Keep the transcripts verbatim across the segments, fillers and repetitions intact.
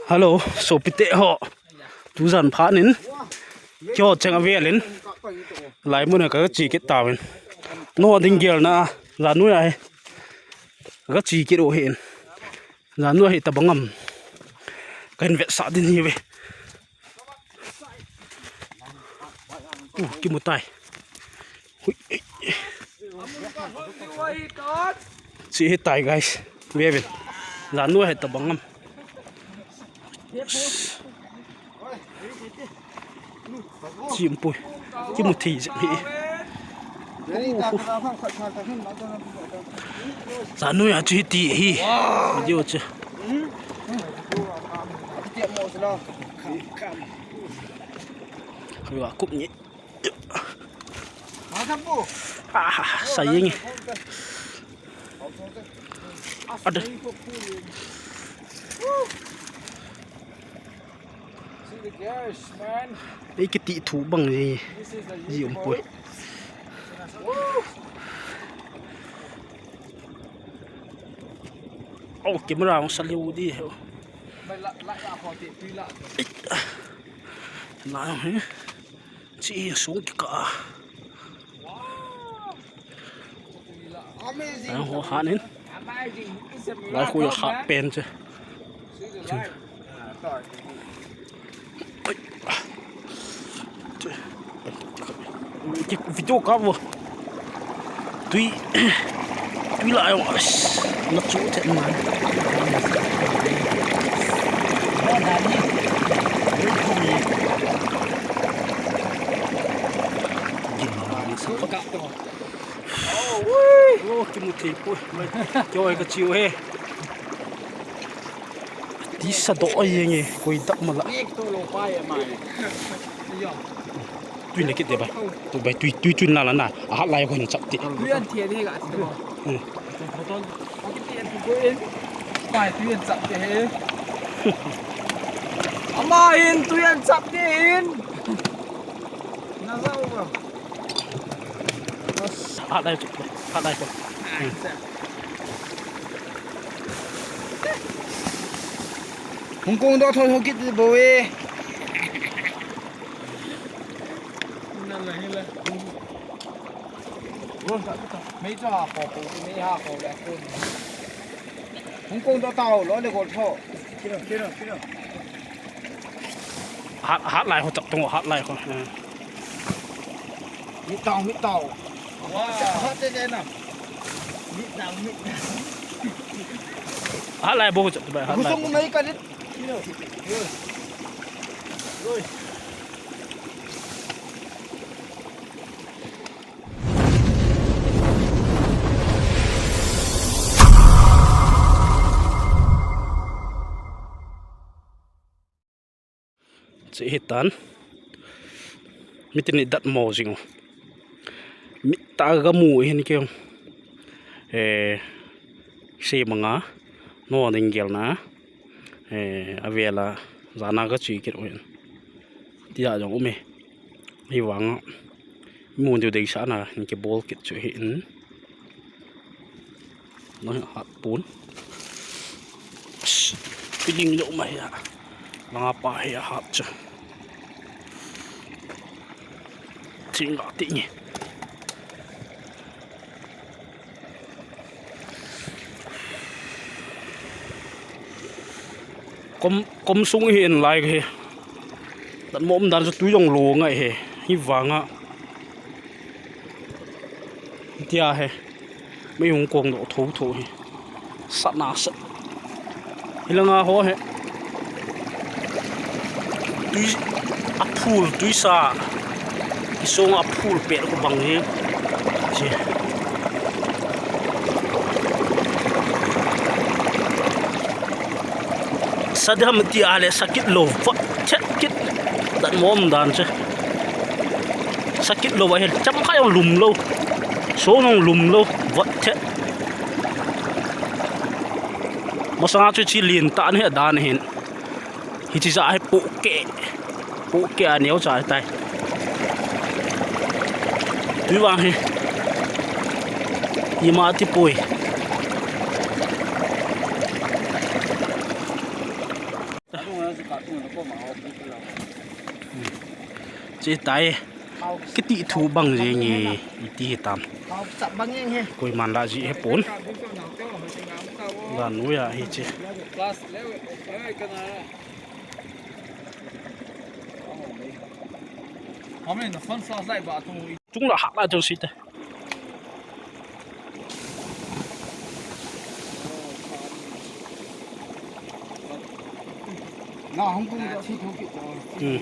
Hello, sopite ho. Tujan phat in. Keiho cheng avel in. Laimun a kache kit tauvin. Noh ding gelna. Jan noi a hi. Kache kit u ahin. Jan noi a hi tabang ham. Kahin vetsah ding ahiuve. Uh, kimu tai. Hui. Che hitai, guys. Vevin. Jan noi a hi tabang ham. Che umpoi. Kimu thei jep hi. Jan noi a chu hiti hi. Video chu. Hui, a kup ni. Ah, sa yeng. Ada. Ei kiti thu bang ji, ji umpoi. Oh, camera hung sa liu di. La he. Chi sung kikah. Amazing. Lai ho hat in. Lai khu a hat pen chu. Video kap vo. Tui, tui la jong, as, na chu thet man. Gin ma ni sa. Oh, kimu thei poi. Keiho ka chiu he. Tisa doh a yeng e, koi dak mala. Tui na kit de bai. Tu bai tui, tui chun la la na. A hat lai ko hin chap ti. Tui an thei de ga ti de. Hmm. Bai tui an chap de he. Ama hin tui an chap de hin. Na za u ba. Hat lai ko, hat lai ko. Hong Kong doh tho tho kit bou e. Mei cho ha ko, mei ha ko le ko. Hong Kong doh tao lo le gol tho. Hat, hat lai ho chap tung, hat lai ho. Eh. Mit tao, mit tao. Wow. Hat te te na. Mit tao, mit tao. Hat lai bou chap bai, hat lai. Kusong mai ka dit. Che hitan. Mitin ni dat mo jing u. Mit tah a ga mu hin kei. Eh, sei manga. Noh ding gelna. Eh, avel a jan a kache kit u hin. Tia jong um e. Hivang a. Mun diu deisah na, in kibol kit chu ahin. Noi hat pon. Piling lou mai a. Langa pa hi a hat chu. Thing ga ti nge. Kom, kom sung hi in lai hi. Dan mo um dan chu tui jong lo ngai hi. Hivang a. Tia hi. Mei hung kong doh tho tho hi. Sat na sat. Hilanga ho hi. Tui a phul tuisa. Kisong a phul pet ko bang hi. Chi. Sa dam ti a le sa kit lou va chet kit. Dan mo um dan che. Sa kit lou va hel cham kha jong lum lou. So jong lum lou va chet. Masanga chu chi lin ta ni dan hin. Hichi ja hi pu ke. Pu ke a neo cha tai. Tui vang hi. Ima ti pui. Che tai. Kiti thu bang je nge, iti hitam. Koiman la ji he pon. Ga nu ya hi che. Chung la ha la jong si te. Na hung kung da si thu ki. Hmm.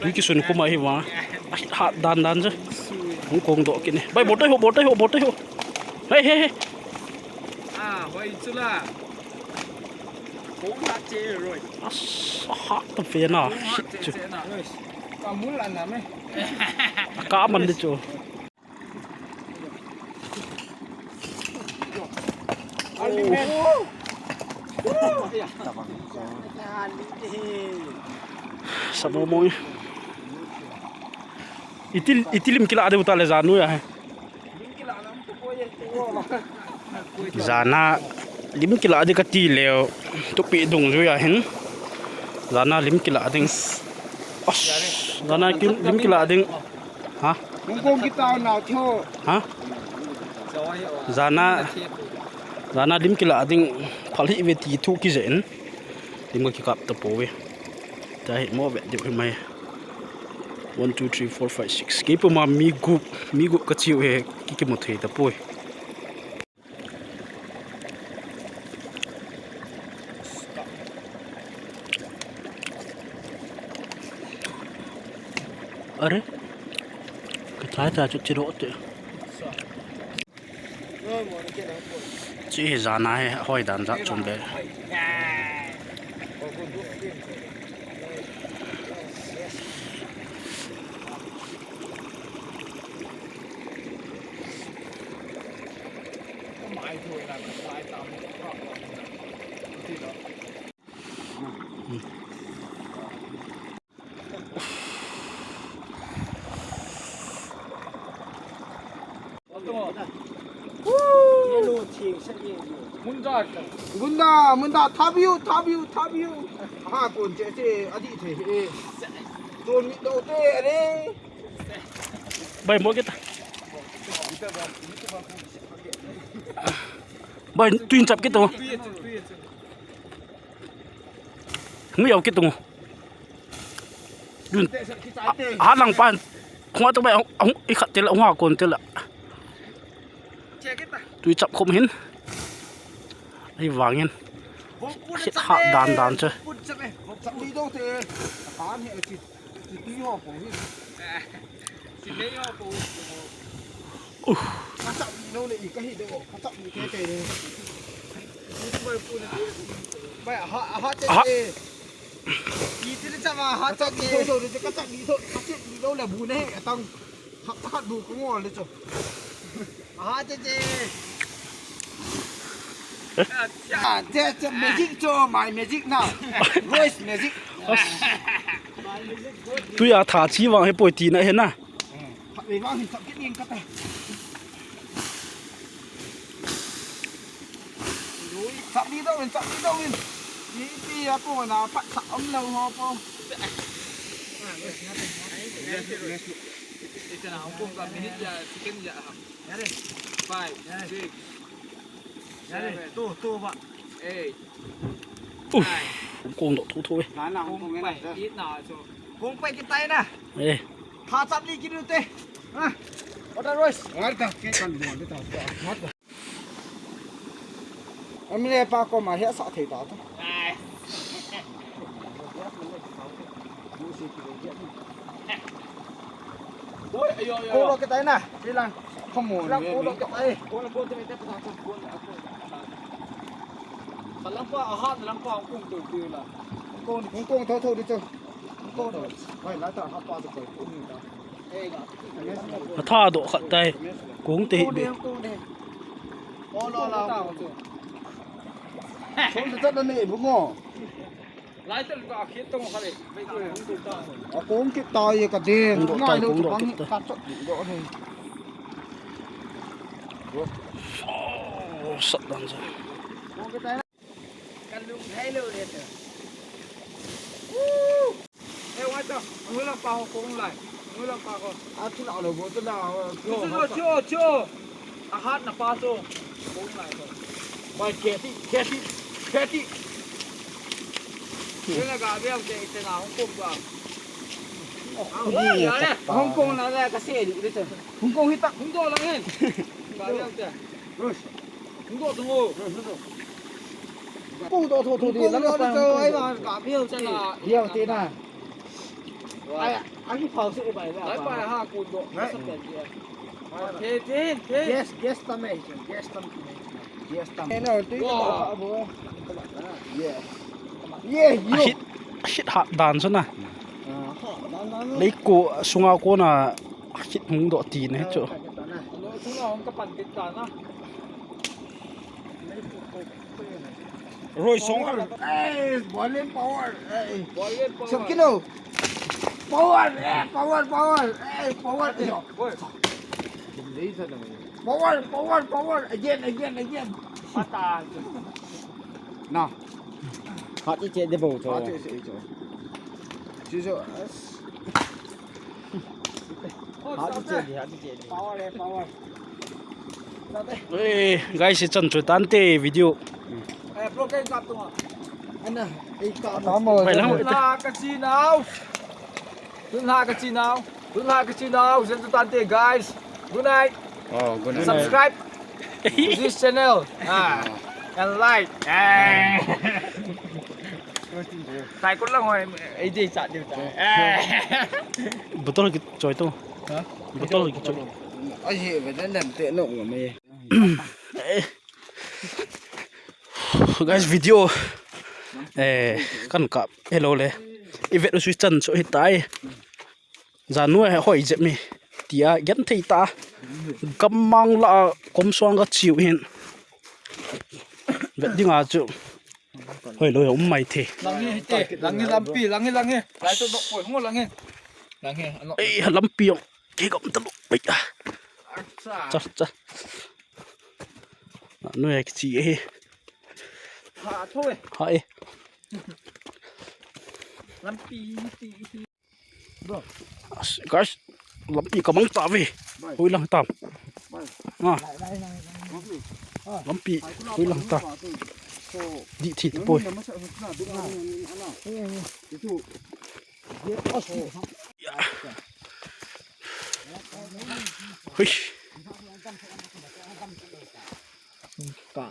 Tui kisun khum ahi vang. Hat dan dan je. Hung kong doh kit ne. Bai, bol tai ho, bol tai ho, bol tai ho. Hei, hei, hei. Ah, hoi chu la. Hung hat che roi. As, hat ta fe na. Hung hat che che na. Ka mul an na me. Ka man de chu. Sa mo mo. Iti, iti lim kila de uta le janu ya he. Jana lim kila de kati leo. Tupi dungjui a hin. Jana lim kila ding. As, jana lim, lim kila ding. Ha? Hung kong kita na tho. Ha? Jana, jana lim kila ding, phal hi ve ti thu kije in. Lim ka kikap ta poi. Ta hi mo ve diu hi mai. One, two, three, four, five, six. Kei puma mi gup, mi gup ka chiu he, ki kimu thei ta poi. Are, ka thai ta chu chi ro te. Chi hi jana he, hoi dan ja chom be. Munda, munda, thabiu, thabiu, thabiu. Ha, kon che che, adi the he. Ton mi do te, are. Bai, mo kita. Bai, tuin chap kita. Ngu yau kitung. Dun. Ha lang pan. Khua tu bai, i khat tela, ha kon tela. Tui chap khum hin. Ai vangin. Ha dan dan che. Uh. Aha. Aha, che, che. Ah, che, che, magic cho, my magic now. Voice magic. Tui a tha chi vang he poi tina he na. Thak ve vang hin thak kit ning kate. Thak di dong in, thak di dong in. Ni ti a ko na pat thak om lo ho po. Ita na hong kong ka minute ya, second ya. Five, six, seven, two, two ba. Eight. Uf, kong doh tho tho e. Kong pai kit na chu. Kong pai kit tai na. Eh. Tha chap li kit u te. Ha. Order Royce. Ngar ta ke kan bol ta. Amile pa ko ma he sa thei ta ta. Ai. Oi, ayo, ayo. Ko lo ke tai na. Pilang. Come on. Pilang ko lo ke tai. Ko lo ko te te pa ko ko. Ka lampa a hat lampa kong to tu la. Kong kong to to di chu. Kong to. Bai la ta ha pa to ko ni ta. A tha doh khat tai. Kong te hi be. Ko lo la. Kong to ta ne bu ngo. Lai ta ka khit tong kha le. A kong kit tai ka ding. Kong doh tai, kong doh kit tai. Ka chot doh ni. Oh, sat dan sa. Kong kit tai. Ka lung thei lou le ta. Eh, wai ta, ngui lang pa ho kong lai. Ngui lang pa ho. A, chu na lo bo, chu na. Chu, chu, chu, chu. A hat na pa chu. Kong lai chu. Wai, keti, keti, keti. Chu na ga bia te, te na hong kong ba. Hong kong na la ka se lu de chu. Hong kong hi ta, hong do lang hen. Ga bia te. Hong do tu ngo. Hong do tu tho tho di, lang pa. Ai ma ka bia chu na. Bia te na. Ai, ai phao se bai la. Ai pa ha ku do. Sa pen dia. Te, te, te. Gas, gas tam eh, gas tam. Gas tam. Yes. Yeah, you. Ahit, ahit hat dan chu na. Leiko sunga kona ahit hung doh ti na chu. Roi song. Hey, Bolin power. Hey. Bolin power. Sab kilo. Power, eh, power, power. Eh, power. Power, power, power. Again, again, again. Mata. Na. Hat che de bo cho. Hat che cho. Chiso. Hat che de, hat che de. Power, eh, power. Eh, guys, ichan chu tante video. Eh, bro, kei kap tung a. Ana, ei kap. Tamo. Bai lang. Tun la ka chi nau. Tun la ka chi nau. Tun la ka chi nau. Jen chu tante, guys. Good night. Oh, good night. Subscribe to this channel. Ah, and like. Eh. Sai ko lang hoi. Ei dei cha dei cha. Eh. Bottle ki choi to. Ha? Bottle ki choi. Ai he, ve den den te no me. Guys, video, eh, kan kap hello le. I vet u sui chan chu hitai. Janu a hoi jep mi. Tia gen thei ta. Gammang la kom suang ka chiu hin. Vet ding a chu. Hoi lo um mai the. Lang hi te, lang hi lampi, lang hi, lang hi. Lai to nok poi, ngo lang hi. Lang hi, ano. Ei, lampi ong. Ke gam ta lo. Ei. Acha. Cha, cha. Anu ek chi e. Ha, tho e. Ha e. Lampi ti. Bro. As-, guys, lampi ka mang ta ve. Bai. Hoi lang tam. Bai. Ah. Lampi hoi lang ta. Di thi ti poi. Ya. Hui. Ka.